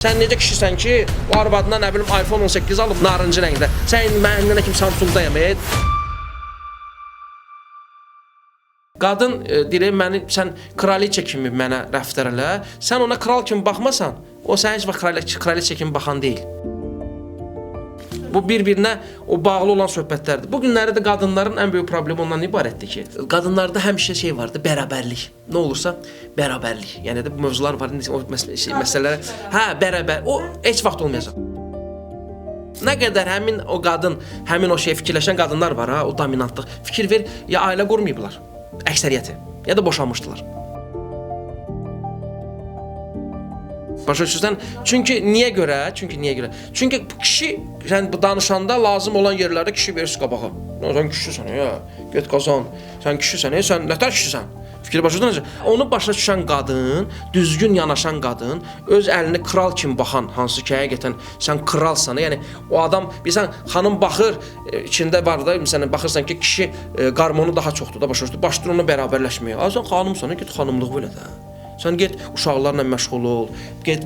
Sən necə kişisən ki, o arvadına nə bilim iPhone 18 alıb narıncı rəngdə. Sən indi mən nə kimi Samsung-dayam. Qadın deyir məni sən kraliça kimi mənə rəftar elə. Sən ona kral kimi baxmasan, o sənə heç vaxt kraliça kimi baxan deyil. Bu bir-birinə o bağlı olan söhbətlərdir. Bu günlərdə də qadınların ən böyük problemi ondan ibarətdir ki, qadınlarda həmişə şey vardı, bərabərlik. Nə olursa bərabərlik. Yəni də bu mövzular var, o məsələlər. Hə, bərabər. O heç vaxt olmayacaq. Nə qədər həmin o qadın, həmin o şey fikirləşən qadınlar var ha, o dominantlıq. Fikir ver, ya ailə qurmayıblar əksəriyyəti, ya da boşanmışdılar. Başa düşürsən? Çünki niyə görə? Çünki niyə görə? Çünki kişi, sən bu danışanda lazım olan yerlərdə kişi verirsin qabağa. Sən kişisən, ya, get qazan. Sən kişisən, sən nətər kişisən? Fikri başa düşdünüz? Onu başa düşən qadın, düzgün yanaşan qadın, öz əlini kral kimi baxan, hansı ki həqiqətən sən kralsan, yəni o adam, bilirsən, xanım baxır, içində var da, məsələn, baxırsan ki, kişi qarmonu daha çoxdur da, başa düşdün? Başlayır onunla bərabərləşməyə. Sən xanımsan, get xanımlığı belə də. Sən get uşaqlarla məşğul ol, get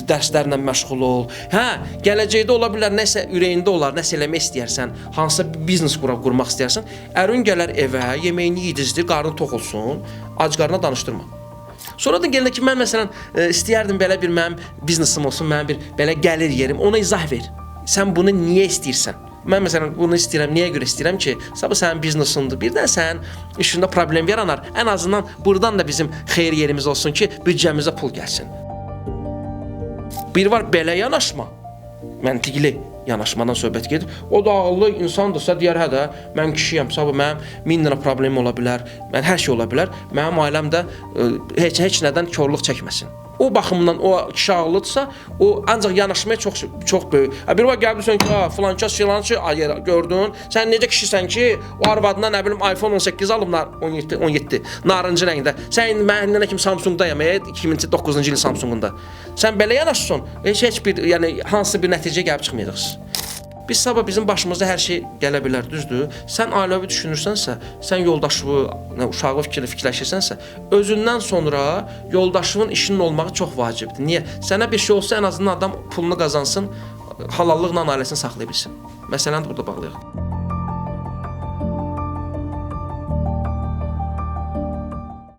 dərslərlə məşğul ol. Hə, gələcəkdə ola bilər nəsə ürəyində olar, nəsə eləmək istəyərsən, hansısa bir biznes qurmaq istəyərsən. Ərin gələr evə, yeməyini yedizdir, qarnı tox olsun, ac qarnına danışdırma. Sonradan gələndə ki, mən məsələn istəyərdim belə bir mənim biznesim olsun, mənim bir belə gəlir yerim, ona izah ver. Sən bunu niyə istəyirsən? Mən məsələn bunu istəyirəm, niyə görə istəyirəm ki, sabah sənin biznesindir, birdən sənin işində problem yaranar. Ən azından buradan da bizim xeyir yerimiz olsun ki, büdcəmizə pul gəlsin. Bir var belə yanaşma, məntiqli yanaşmadan söhbət gedir. O da ağıllı insandırsa deyər, hə də, mən kişiyəm, sabah mənim 1000 lira problemim ola bilər, mən hər şey ola bilər, mənim ailəm də heç nədən korluq çəkməsin. O baxımdan o kişi ağıllıdırsa, o ancaq yanaşmaya çox böyük. Bir var gəlirsən ki, filankas filançı gördün. Sən necə kişisən ki, o arvadına nə bilim iPhone 18 alıb 17 narıncı rəngdə. Sən indi mən nə kimi Samsung-dayam, 2009-cu il Samsung-unda. Sən belə yanaşsan, heç bir, yəni hansı bir nəticəyə gəlib çıxmayacaqsın. Biz sabah bizim başımıza hər şey gələ bilər, düzdür? Sən ailəvi düşünürsənsə, sən yoldaşını, uşağı fikirləşirsənsə, özündən sonra yoldaşının işinin olmağı çox vacibdir. Niyə? Sənə bir şey olsa, ən azından adam pulunu qazansın, halallıqla ailəsini saxlaya bilsin. Məsələni də burada bağlayaq.